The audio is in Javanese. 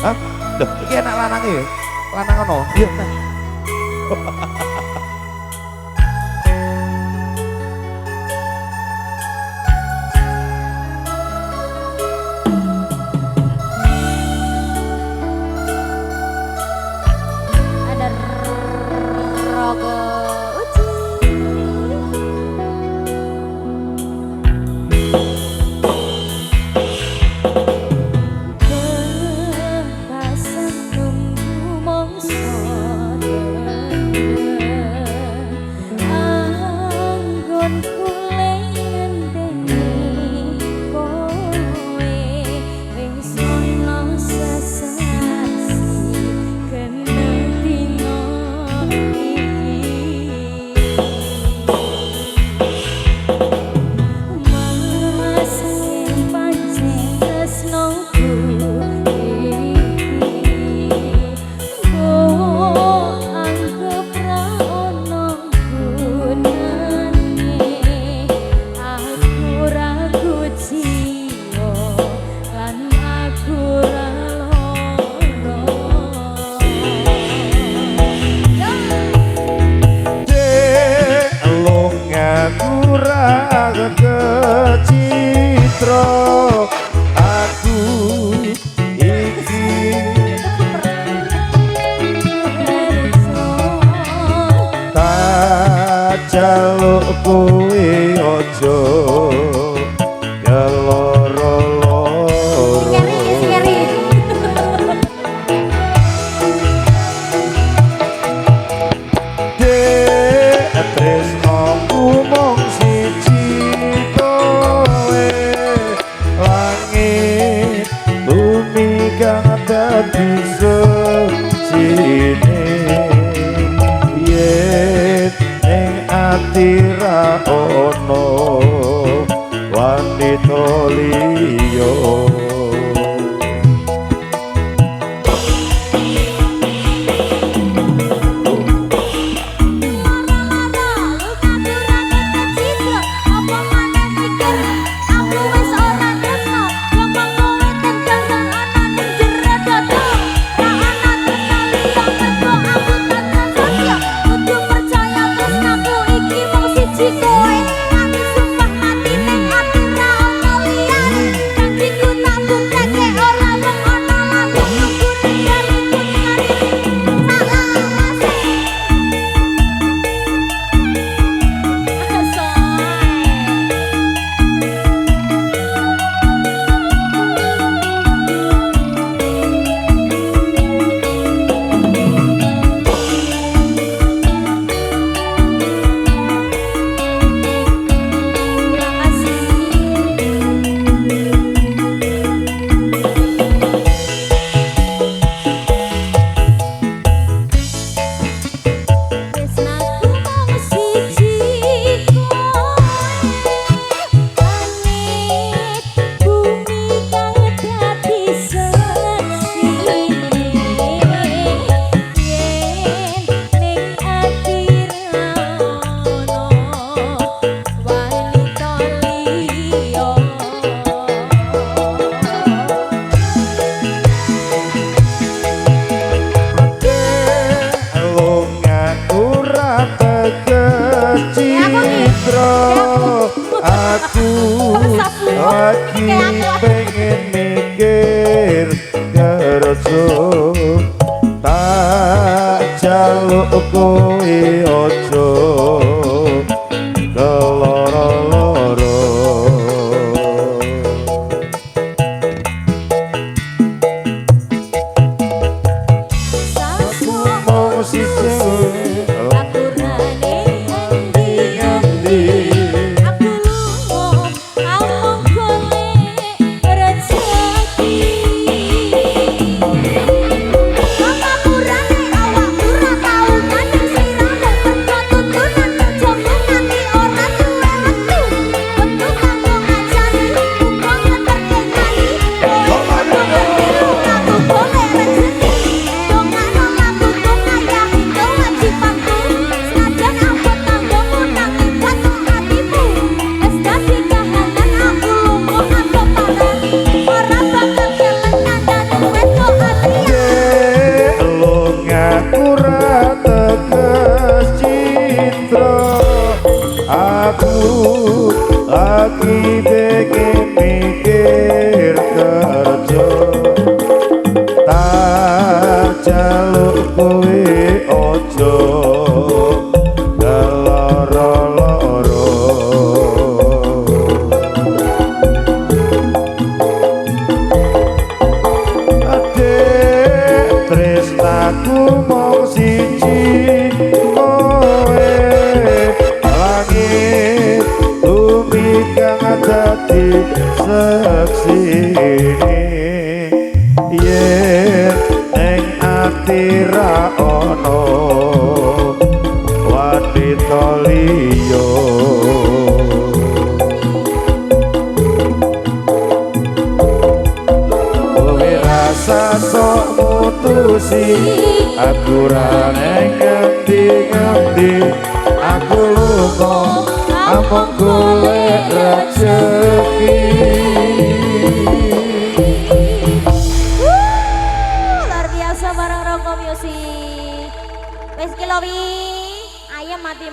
Hah? Loh, iki enak lanange ya? Lanang ono. Iya, nah. Ada Rogo Uci. Kekasan nunggu mongso anggonku ngenteni kowe wis ana sesasi kena dina iki. Mas pancen tresnoku iki mbok anggep ra ono gunane, aku ra kuciwa lan aku ra loro. Lungaku ra kecitra aku iki tak jaluk kowe aja keloro-loro. Keri, keri. Dek tresnoku mung siji kowe, langit bumi kang dadi sejine, yen ning ati ra ono wanita liya. Kowe mati sumpah mati ning ati ra ono liyane, janjiku tak bukteke ora mung ana lambung nunggu ning salawase. Terima kasih. Tresnaku mung siji kowe, langit bumi kang dadi seksine, yen ning ati ra ono wanita liya. Lungaku ra kecitra aku lagi pengen mikir kerja tak jaluk kowe aja keloro-loro. Mung siji Aturane endi ngendi. Aku lunga amung golek rezeki. Apa purane awakmu ra tau nyanding sliramu. lagi pengen mikir kerja, tak jaluk kowe ojo loro-loro. Adek tresnaku mung siji kowe, langit bumi kang dadi seksine, yen ning ati ra ono wanita liya. Kowe rasa sok mutusi aku ra neng ngendi-ngendi, aku lunga amung golek rejeki. Luar biasa bareng Ronggo Music. Wis ki lho, Wi. Ayam mati.